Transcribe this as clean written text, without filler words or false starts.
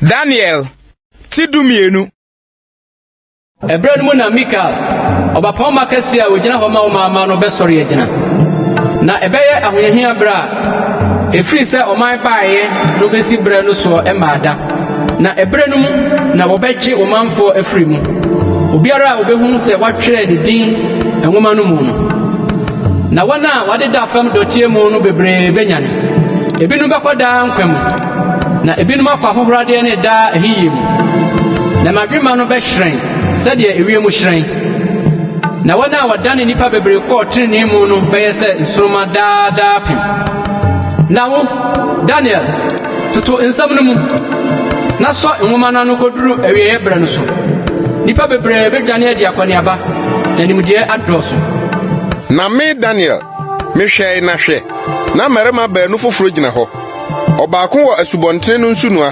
Daniel ti 12. Ɛberɛ no mu na Mikael, ɔbapɔmma kɛseɛ a ogyina hɔ ma ɔman no bɛsɔre agyina. Na ɛbɛyɛ ahohiahia berɛ a ɛfiri sɛ ɔman baeɛ no bɛsi berɛ no soɔ mmaa da. Na ɛberɛ no mu na wɔbɛgye ɔmanfoɔ afiri mu. Obiara a obɛhunu sɛ wɔatwerɛ ne din nwoma no mu no. Na wɔn a wɔadeda fam dɔteɛ mu no bebree bɛnyane. Ebinom bɛkɔ daa nkwa mu, na ebinom akɔ ahohoradeɛ ne daa ahiyie mu. Na mmadwemma no bɛhyerɛn sɛdeɛ ewiem hyerɛn. Na wɔn a wɔdane nnipa bebree kɔɔ tenenee mu no bɛyɛ sɛ nsoromma daa daa pem. Na wo, Daniel, toto nsɛm no mu, na sɔ nwoma no ano kɔduru awieeɛ berɛ no so. Nnipa bebree bɛdwane adi akɔneaba, na nimdeɛ adɔɔso. Na me Daniel, mehwɛe na hwɛ, na mmarima baanu foforo gyina hɔ. Ɔbaako wɔ asubɔnten no nsunoa ha.